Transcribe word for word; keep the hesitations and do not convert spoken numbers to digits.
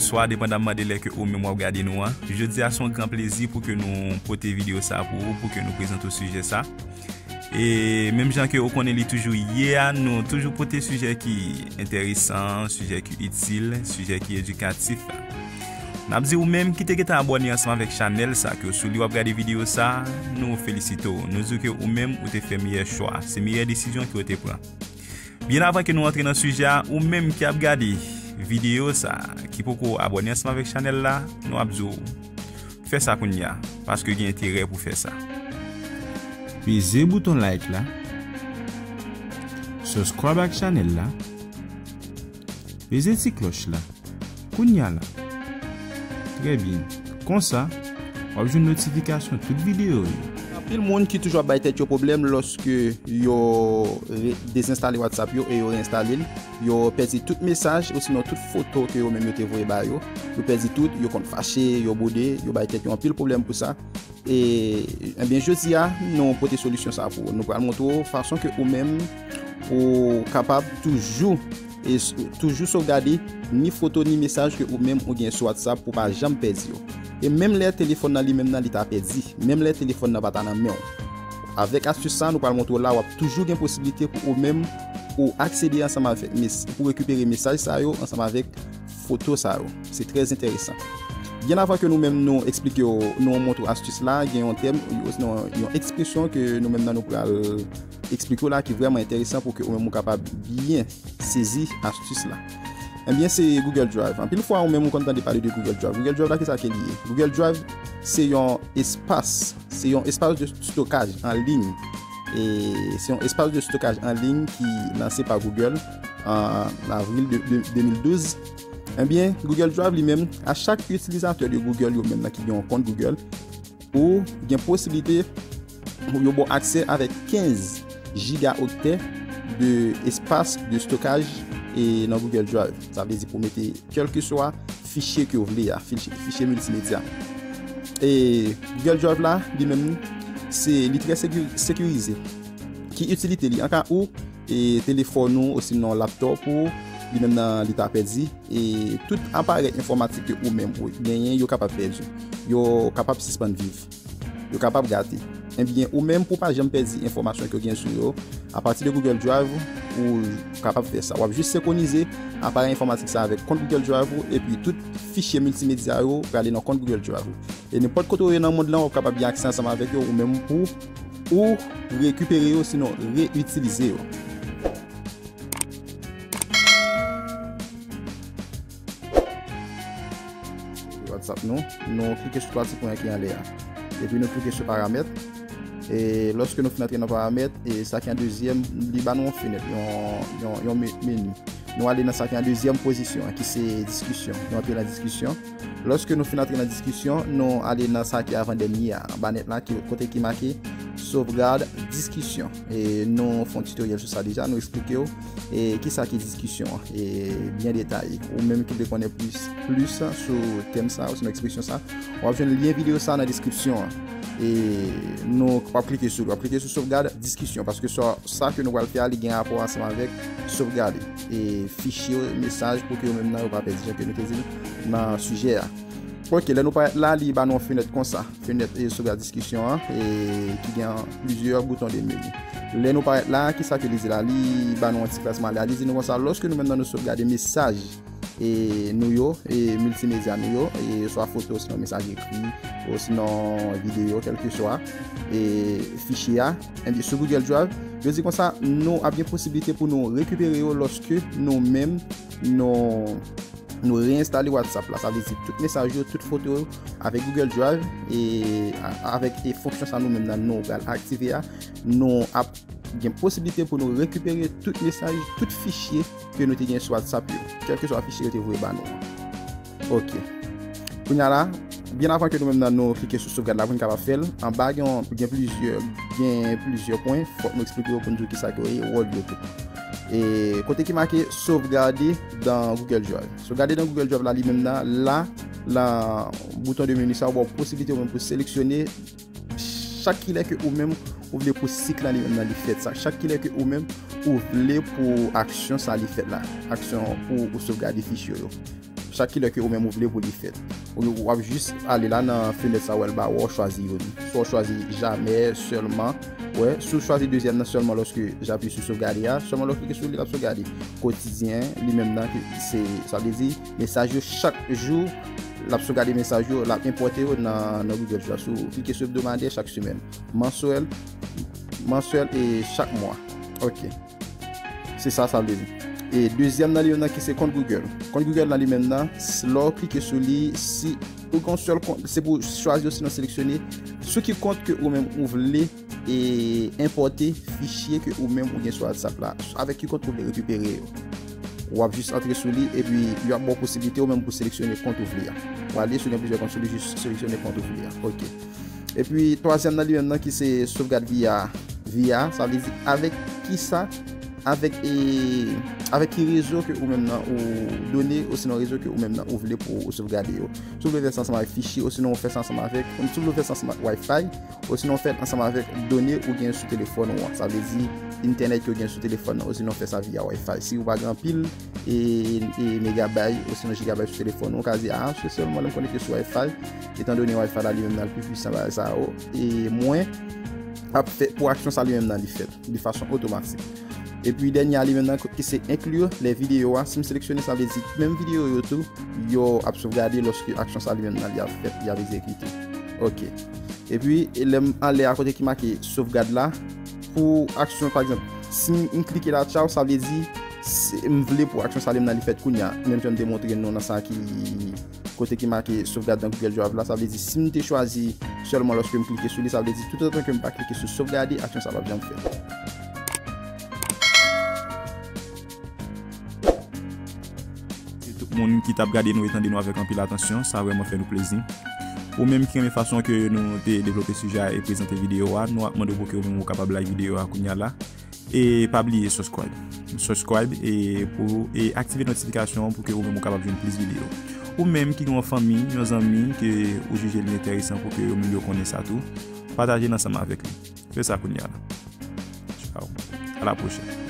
swa, depandamman de lè ke ou menm w ap gade nou an. Jodi a se yon gran plezi pou ke nou pote videyo sa pou ou, pou ke nou prezante w sijè sa. E menm jan ke ou konnen li toujou ye a, nou toujou pote sijè ki enteresan, sijè ki itil, sijè ki edikatif. N ap di ou menm ki te gentan abòne ansanm avèk chanèl sa, ke w sou li w ap gade videyo sa, nou felisite w. Nou di w ke ou menm ou te fè meyè chwa, se meyè desizyon ke w te pran. Byen avan ke nou antre nan sijè a, ou menm ki ap gade videyo sa, ki poko abòne ansanm avèk chanèl la, nou ap di w, fè sa kounye a, paske gen enterè pou fè sa. Peze bouton like la, subscribe ak chanèl la, peze ti klòch la, kounye a la. Trè byen. Konsa, w ap jwenn notifikasyon tout videyo yo. Anpil moun ki toujou ap bay tèt yo pwoblèm lòske yo re- dezenstale WhatsApp yo e yo reenstale l. Yo pèdi tout mesaj osinon tout foto ke yo menm yo te voye ba yo. Yo pèdi tout, yo konn fache, yo bwode, yo bay tèt yo anpil pwoblèm pou sa. E, ebyen, jodi a, nou pote solisyon sa pou ou. Nou pral montre w fason ke ou menm ou kapab toujou e s- toujou sovgade ni foto ni mesaj ke ou menm ou gen sou WhatsApp pou pa janm pèdi yo. E menm lè telefòn nan li menm nan li ta pèdi, menm lè telefòn nan pa ta nan men w. Avèk astis sa, nou pral montre w la, w ap toujou gen posiblite pou ou menm ou aksede ansanm avèk mes- pou rekipere mesaj sa yo ansanm avèk foto sa yo. Se trè enteresan. Byen avan ke nou menm nou eksplike w, nou montre w astis la, gen yon tèm, osinon yon ekspresyon ke nou menm nan nou pral eksplike w la ki vrèman enteresan pou ke ou menm ou kapab byen sezi astis la. Ebyen, se Google Drive. Anpil fwa, ou menm ou konn tande pale de Google Drive. Google Drive la, kisa ke li ye? Google Drive, se yon espas, se yon espas de stokaj an liy. E se yon espas de stokaj an liy ki lanse pa Google an avril de, de, de mil douz. Ebyen, Google Drive li menm, a chak itilizatè de Google yo menm nan ki gen yon kont Google, ou gen posiblite pou yo ba w aksè avèk kenz jigaoktè de espas de stokaj e nan Google Drive. Sa vle di pou mete kèlkeswa fichye ke w vle a, fichye, fichye miltimedya. E Google Drive la, li menm, se li trè seki- sekirize. Ki itilite li? An ka ou e telefòn ou osinon laptòp ou, li menm nan li ta pèdi, e tout aparèy enfòmatik ke ou menm ou genyen, yo kapab pèdi. Yo kapab sispann viv. Yo kapab gate. Ebyen, ou menm pou pa janm pèdi enfòmasyon ke w gen sou yo, apati de Google Drive, ou kapab fè sa. W ap jis senkwonize aparèy enfòmatik sa avèk kont Google Drive ou, epi tout fichye miltimedya yo prale nan kont Google Drive ou. E nenpòt kote w ye nan mond lan, w ap kapab gen aksè ansanm avèk yo, ou menm pou ou rekipere yo, sinon reyitilize yo. WhatsApp nou, nou klike sou twa ti pwen ki anlè a. Epi nou klike sou paramèt. E lòske nou fin antre nan paramèt, e sa ki an dezyèm, li ba nou yon fenèt, yon, yon, yon me- meni. Nou ale nan sa ki an dezyèm pozisyon an, ki se diskisyon. Nou antre nan diskisyon. Lòske nou fin antre nan diskisyon, nou ale nan sa ki avan dènye a, anba nèt la, ki, kote ki make sovgad diskisyon. E nou fè yon titoryèl sou sa deja, nou eksplike w e kisa ki diskisyon an, e byen detaye. Ou menm ki vle konnen plis, plis sou tèm sa, osinon ekspresyon sa, w ap jwenn lyen videyo sa nan deskripsyon an. E nou w ap klike sou, w ap klike sou sovgad diskisyon, paske sa, sa ke nou pral fè a, li gen rapò ansanm avèk sovgade e fichye mesaj pou ke yo menm nan yo pa pèdi, jan ke nou te di l nan sijè a. Ok, lè nou parèt la, li ba nou yon fenèt konsa. Fenèt e sovgad diskisyon an, e ki gen plizyè bouton de meni. Lè nou parèt la, kisa ke li di la? Li ba nou yon ti klasman la. Li di nou konsa, lòske nou menm nan nou sovgade mesaj e nou yo, e miltimedya nou yo, e swa foto, osinon mesaj ekri, osinon videyo, kèlkeswa, e fichye a, ebyen, sou Google Drive, yo di konsa, nou ap gen posiblite pou nou rekipere yo lòske nou menm, nou, nou reenstale WhatsApp la. Sa vle di tout mesaj yo, tout foto yo, avèk Google Drive, e a- avèk e fonksyon sa nou menm nan nou pral aktive a, nou ap gen posiblite pou nou rekipere tout mesaj, tout fichye ke nou te gen sou WhatsApp yo, kèlkeswa fichye yo te voye ba nou an. Ok. Kounye a la, byen avan ke nou menm nan nou klike sou sovgad la pou n kapab fè l, anba gen yon, gen plizyè, gen plizyè pwen, fòk nou eksplike yo pou n di w kisa ke yo ye, wòl yo tou. E kote ki make sovgade dan Google Drive. Sovgade dan Google Drive la, li menm nan, la, nan bouton de meni sa, ou ba w posiblite ou menm pou seleksyone chak kilè ke ou menm ou vle pou sik lan li menm nan li fèt sa. Chak kilè ke ou menm ou vle pou aksyon sa li fèt la. Aksyon pou ou sovgade fichye yo. chak kilè ke ou menm ou vle pou li fèt. Ou, w ap jis ale la nan fenèt sa w wè l ba ou, w chwazi youn. Swa w chwazi jamè sèlman. Wè, si w chwazi dezyèm nan sèlman lòske j'appuie sur sovgade a, sèlman lè w klike sou li, l ap sovgade. Kotidyen, li menm nan, ki se, sa vle di, mesaj yo chak jou, l ap sovgade mesaj yo, l ap enpòte yo nan, nan Google Drive. Si w klike sou ebdomadè, chak semèn. Manswèl, manswèl e chak mwa. Ok. Se sa, sa vle di. E dezyèm nan li menm nan ki se kont Google. Kont Google nan li menm nan, s- lè w klike sou li, si ou gen yon sèl kont, se pou chwazi osinon seleksyone sou ki kont ke ou menm ou vle e enpòte fichye ke ou menm ou gen sou WhatsApp la, avèk ki kont ou vle rekipere yo. W ap jis antre sou li, epi y ap ba w posiblite ou menm pou seleksyone kont ou vle a. W ale, si w gen plizyè kont sou li, jis seleksyone kont ou vle a. Ok. Epi twazyèm nan li menm nan ki se sovgad via, via, sa vle di avèk ki sa, avèk e, avèk ki rezo ke ou menm nan ou done, osinon rezo ke ou menm nan ou vle pou ou sovgade yo. Si w vle fè sa ansanm avèk fichye, osinon ou fè sa ansanm avèk, si w vle fè sa ansanm ak Wi-Fi, osinon ou fè l ansanm avèk done ou gen sou telefòn ou an. Sa vle di entènèt ke w gen sou telefòn nan, osinon fè sa via Wi-Fi. Si ou pa gen anpil e, e megabay osinon jigabay sou telefòn ou, ou ka di, ah, se sèlman lè m konekte sou Wi-Fi, etandone Wi-Fi la li menm nan l pi pwisan bagay sa yo, e mwen ap fè pou aksyon sa li menm nan li fèt de fason otomatik. Epi dènye a li menm nan ki se inclure les vidéos a, si m seleksyone, sa vle di menm videyo yo tou, yo ap sovgade lòske aksyon sa li menm nan li ap fèt, li ap egzekite. Ok. Epi e lè m anlè a kote ki make sovgad la, pou aksyon, pa egzanp, si m, m klike la, tchaw, sa vle di se, m vle pou aksyon sa li menm nan li fèt kounye a. Menm jan m te montre nou nan sa ki kote ki make sovgad nan Google Drive la, sa vle di si m te chwazi sèlman lòske m klike sou li, sa vle di toutotan ke m pa klike sou sovgade, aksyon sa p ap janm fèt. Tout moun ki t ap gade nou e tande nou avèk anpil atansyon, sa vrèman fè nou plezi. Ou menm ki renmen fason ke nou te devlope sijè a e prezante videyo a, nou ap mande w pou ke ou menm ou kapab like videyo a kounye a la. E pa bliye subscribe. Subscribe e pou e aktive notifikasyon pou ke ou menm ou kapab jwenn plis videyo. Ou menm ki gen yon fanmi, yon zanmi ke ou jije li enteresan pou ke yo menm yo konnen sa tou, pataje l ansanm avèk li. Fè sa kounye a la. Tchaw. A la pwochèn.